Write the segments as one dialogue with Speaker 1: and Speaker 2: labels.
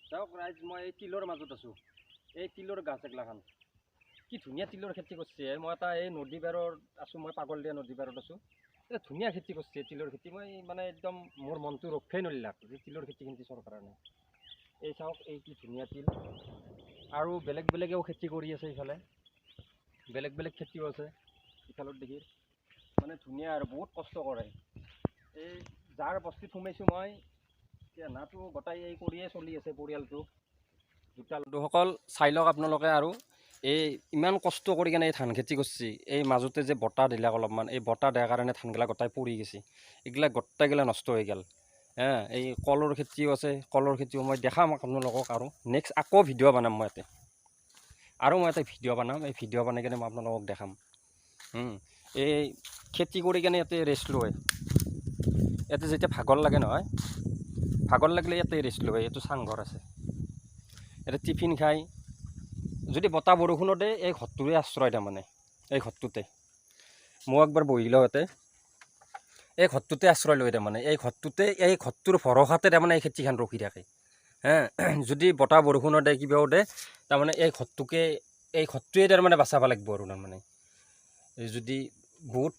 Speaker 1: চাওক ৰাইজ, মই এই তিলৰ মাজত আছোঁ। এই তিলৰ গাছ এগিলাখান কি ধুনীয়া তিলৰ খেতি কৰিছে। মই এটা এই নদী পাৰত আছোঁ, মই পাগলদিয়া নদী পাৰত আছোঁ। এটা ধুনীয়া খেতি কৰিছে তিলৰ খেতি। মই মানে একদম মোৰ মনটো ৰক্ষাই নৰিলাক যে তিলৰ খেতিখিনি চৰকাৰৰ কাৰণে। এই চাওক, এই কি ধুনীয়া তিল। আৰু বেলেগ বেলেগেও খেতি কৰি আছে, ইফালে বেলেগ বেলেগ খেতিও আছে ইফালত দেখি। মানে ধুনীয়া আৰু বহুত কষ্ট কৰে। এই যাৰ বস্তিত সোমাইছোঁ মই, এতিয়া নাটো গোটাই এই কৰিয়ে চলি আছে পৰিয়ালটো। দুটা বন্ধুসকল চাই লওক আপোনালোকে। আৰু এই ইমান কষ্ট কৰি কেনে এই ধান খেতি কৰিছে। এই মাজতে যে বতাহ দিলাক অলপমান, এই বতাহ দিয়াৰ কাৰণে ধানগিলা গোটাই পৰি গৈছে, এইগিলা গোটেইগিলা নষ্ট হৈ গ'ল। হে, এই কলৰ খেতিও আছে, কলৰ খেতিও মই দেখাম আপোনালোকক। আৰু নেক্সট আকৌ ভিডিঅ' বনাম মই ইয়াতে, আৰু মই এটা ভিডিঅ' বনাম। এই ভিডিঅ' বনাই কেনে মই আপোনালোকক দেখাম। এই খেতি কৰি কেনে ইয়াতে ৰেষ্ট লয়। ইয়াতে যেতিয়া ভাগৰ লাগে নহয়, ভাগৰ লাগিলে ইয়াতে ৰেষ্ট লয়। এইটো চাংঘৰ আছে, ইয়াতে টিফিন খাই। যদি বতাহ বৰষুণতে এই ঘৰটোৰে আশ্ৰয়, তাৰমানে এই ঘৰটোতে মই একবাৰ বহি লওঁ। ইয়াতে এই ঘৰটোতে আশ্ৰয় লয়, তাৰমানে এই ঘৰটোতে, এই ঘৰটোৰ ভৰসাতে তাৰমানে এই খেতিখন ৰখি থাকে। হে, যদি বতাহ বৰষুণতে কিবাও দে, তাৰমানে এই ঘৰটোকে, এই ঘৰটোৱে তাৰমানে বাচাব লাগিব। আৰু তাৰমানে এই যদি বহুত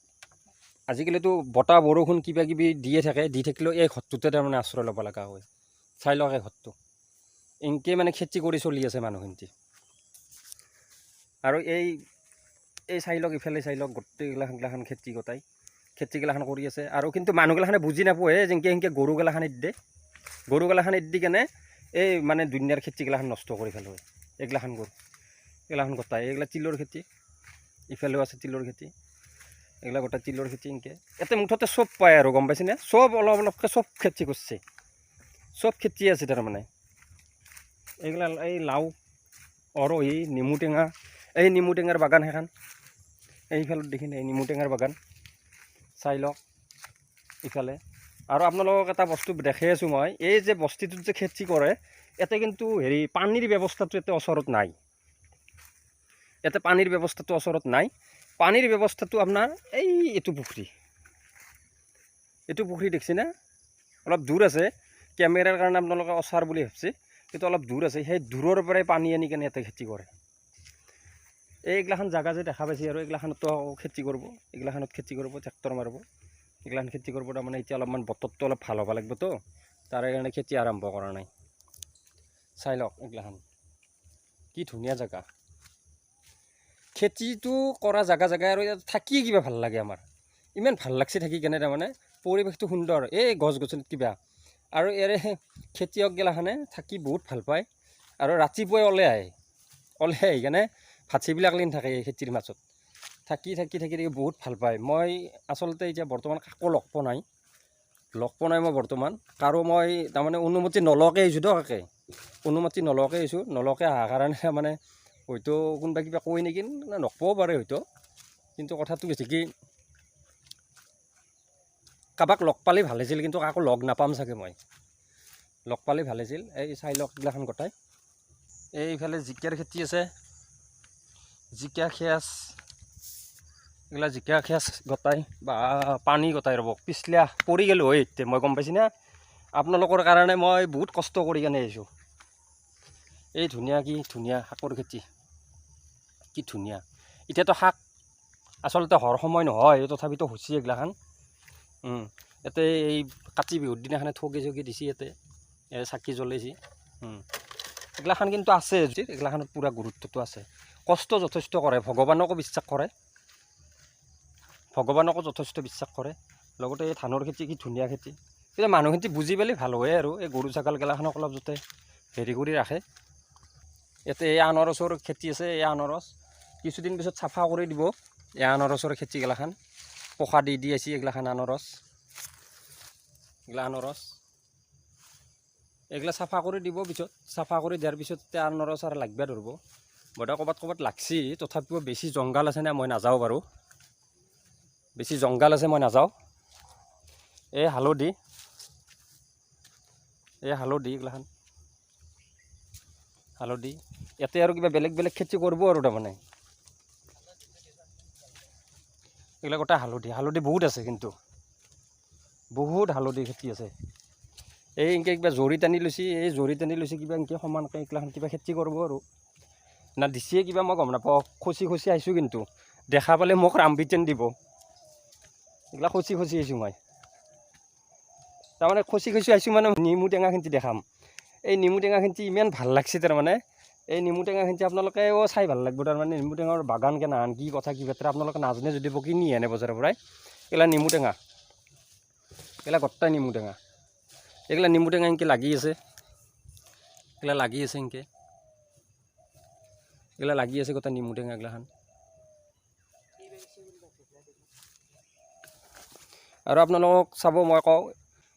Speaker 1: আজিকালিতো বতাহ বৰষুণ কিবা কিবি দিয়ে থাকে, দি থাকিলেও এই ঘৰটোতে তাৰমানে আশ্ৰয় ল'ব লগা হয়। চাই লওক এই ঘৰটো, এনেকৈ মানে খেতি কৰি চলি আছে মানুহখিনি। আৰু এই এই চাই লওক, ইফালে চাই লওক, গোটেইগিলাখন খেতি, গোটাই খেতিগিলাখন কৰি আছে। আৰু কিন্তু মানুহগিলাখনে বুজি নাপায়, যেনকে সেনকে গৰুগিলাখন এৰি দিয়ে। গৰুগিলাখন এৰি দি কেনে এই মানে দুনিয়াৰ খেতিগিলাখন নষ্ট কৰি পেলায়। এইগিলাখন গৰু এইগিলাখন গোটাই এইগিলা তিলৰ খেতি, ইফালেও আছে তিলৰ খেতি, এইগিলা গোটাই তিলৰ খেতি। এনেকে ইয়াতে মুঠতে চব পায় আৰু, গম পাইছেনে? চব অলপ অলপকৈ চব খেতি কৰিছে, চব খেতি আছে তাৰমানে। এইগিলা এই লাও, অৰহি, নেমু টেঙা, এই নেমু টেঙাৰ বাগান সেইখন এইফালত দেখিনে, এই নেমু টেঙাৰ বাগান চাই লওক ইফালে। আৰু আপোনালোকক এটা বস্তু দেখাই আছোঁ মই। এই যে বস্তিটোত যে খেতি কৰে, ইয়াতে কিন্তু হেৰি পানীৰ ব্যৱস্থাটো ইয়াতে ওচৰত নাই। ইয়াতে পানীৰ ব্যৱস্থাটো ওচৰত নাই। পানীৰ ব্যৱস্থাটো আপোনাৰ এই এইটো পুখুৰী, এইটো পুখুৰী দেখিছেনে? অলপ দূৰ আছে। কেমেৰাৰ কাৰণে আপোনালোকে ওচৰ বুলি ভাবছে, কিন্তু অলপ দূৰ আছে। সেই দূৰৰ পৰাই পানী আনি কেনে ইয়াতে খেতি কৰে। এইগিলাখন জাগা যে দেখা পাইছে, আৰু এইগিলাখনতো খেতি কৰিব, এইগিলাখনত খেতি কৰিব, ট্ৰেক্টৰ মাৰিব, এইগিলাখন খেতি কৰিব। তাৰমানে এতিয়া অলপমান বতৰটো অলপ ভাল হ'ব লাগিবতো, তাৰে কাৰণে খেতি আৰম্ভ কৰা নাই। চাই লওক এইগিলাখন কি ধুনীয়া জেগা, খেতিটো কৰা জেগা জেগা। আৰু ইয়াত থাকিয়ে কিবা ভাল লাগে আমাৰ, ইমান ভাল লাগছে থাকি কেনে। তাৰমানে পৰিৱেশটো সুন্দৰ, এই গছ গছনিত কিবা। আৰু ইয়াৰে খেতিয়কগিলাখনে থাকি বহুত ভাল পায়। আৰু ৰাতিপুৱাই ওলাই আহে, ওলাই আহি কেনে ভাঠিবিলাক লিন থাকে। এই খেতিৰ মাজত থাকি থাকি থাকি থাকি বহুত ভাল পায়। মই আচলতে এতিয়া বৰ্তমান কাকো লগ পোৱা নাই, লগ পোৱা নাই মই বৰ্তমান কাৰো। মই তাৰমানে অনুমতি নলৱাকৈ আহিছোঁ দিয়ক, একে অনুমতি নলৱাকৈ আহিছোঁ। নলৱাকৈ অহাৰ কাৰণে মানে হয়তো কোনোবা কিবা কয় নেকি, নক'বও পাৰে হয়তো। কিন্তু কথাটো হৈছে কি, কাৰোবাক লগ পালে ভাল আছিল, কিন্তু কাকো লগ নাপাম চাগে মই। লগ পালে ভাল আছিল। এই চাই লওক এইগিলাখন গোটাই। এইফালে জিকাৰ খেতি আছে, জিকা খেয়াচ, এইগিলা জিকা খেয়াচ গোটাই বা পানী গোটাই। ৰ'ব, পিছলা পৰি গ'লোঁ হয় এতিয়া মই, গম পাইছেনে? আপোনালোকৰ কাৰণে মই বহুত কষ্ট কৰি কেনে আহিছোঁ। এই ধুনীয়া, কি ধুনীয়া শাকৰ খেতি, কি ধুনীয়া। এতিয়াতো শাক আচলতে হোৱাৰ সময় নহয়, তথাপিতো হৈছে এইগিলাখান। ইয়াতে এই কাতি বিহুৰ দিনাখনে ঠগি চগি দিছে, ইয়াতে এই চাকি জ্বলাইছে। এইগিলাখান কিন্তু আছে, এইগিলাখানত পূৰা গুৰুত্বটো আছে। কষ্ট যথেষ্ট কৰে, ভগৱানকো বিশ্বাস কৰে, ভগৱানকো যথেষ্ট বিশ্বাস কৰে। লগতে এই ধানৰ খেতি কি ধুনীয়া খেতি। এতিয়া মানুহখিনি বুজি পালে ভাল হয়। আৰু এই গৰু ছাগালগিলাখনক অলপ যাতে হেৰি কৰি ৰাখে। ইয়াতে এই আনাৰসৰ খেতি আছে। এই আনাৰস কিছুদিন পিছত চাফা কৰি দিব। এই আনাৰসৰ খেতিগিলাখান পোখা দি দি আছে। এইগিলাখান আনাৰস, এইগিলা আনাৰস, এইগিলা চাফা কৰি দিব পিছত। চাফা কৰি দিয়াৰ পিছত তেতিয়া আনাৰস আৰু লাগবা ধৰিব। বোধহয় ক'ৰবাত ক'ৰবাত লাগছি, তথাপিও বেছি জংঘল আছে না, মই নাযাওঁ বাৰু। বেছি জংঘল আছে, মই নাযাওঁ। এই হালধি, এই হালধি, এইগিলাখান হালধি। ইয়াতে আৰু কিবা বেলেগ বেলেগ খেতি কৰিব আৰু তাৰমানে। এইগিলা গোটেই হালধি, হালধি বহুত আছে কিন্তু, বহুত হালধি খেতি আছে। এই এনেকৈ কিবা জৰি টানি লৈছে, এই জৰি টানি লৈছে কিবা এনেকৈ সমানকৈ এইগিলাখান কিবা খেতি কৰিব আৰু না দিছে কিবা, মই গম নাপাওঁ। খচি খচি আহিছোঁ, কিন্তু দেখা পালে মোক ৰামবিটেন দিব। এইগিলা খচি খচি আহিছোঁ মই, তাৰমানে খচি খচি আহিছোঁ মানে নেমু টেঙাখিনি দেখাম। এই নেমু টেঙাখিনি ইমান ভাল লাগছে, তাৰমানে এই নেমু টেঙাখিনি আপোনালোকেও চাই ভাল লাগিব। তাৰমানে নেমু টেঙাৰ বাগান কেনেহান, কি কথা কি বাতৰা আপোনালোকে নাজানে যদি কিনি আনে বজাৰৰ পৰাই। এইগিলা নেমু টেঙা, এইগিলা গোটেই নেমু টেঙা। এইগিলা নেমু টেঙা এনেকৈ লাগি আছে, এইগিলা লাগি আছে এনেকৈ, এইগিলা লাগি আছে গোটেই নেমু টেঙা এইগিলাখান। আৰু আপোনালোকক চাব মই কওঁ,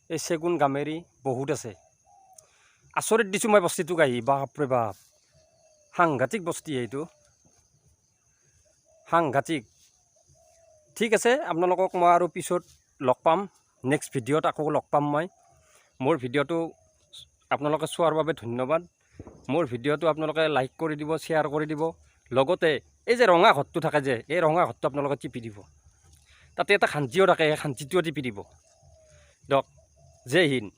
Speaker 1: এই চেগুন গামেৰি বহুত আছে। আচৰিত দিছোঁ মই বস্তিটোক আহি, বাপৰে বাপ, সাংঘাতিক বস্তি এইটো, সাংঘাতিক। ঠিক আছে, আপোনালোকক মই আৰু পিছত লগ পাম, নেক্সট ভিডিঅ'ত আকৌ লগ পাম মই। মোৰ ভিডিঅ'টো আপোনালোকে চোৱাৰ বাবে ধন্যবাদ। মোৰ ভিডিঅ'টো আপোনালোকে লাইক কৰি দিব, শ্বেয়াৰ কৰি দিব, লগতে এই যে ৰঙা ঘৰটো থাকে যে, এই ৰঙা ঘৰটো আপোনালোকে টিপি দিব। তাতে এটা ঘাণ্টিও থাকে, সেই ঘাণ্টিটোও টিপি দিব। দিয়ক, জয় হিন্দ।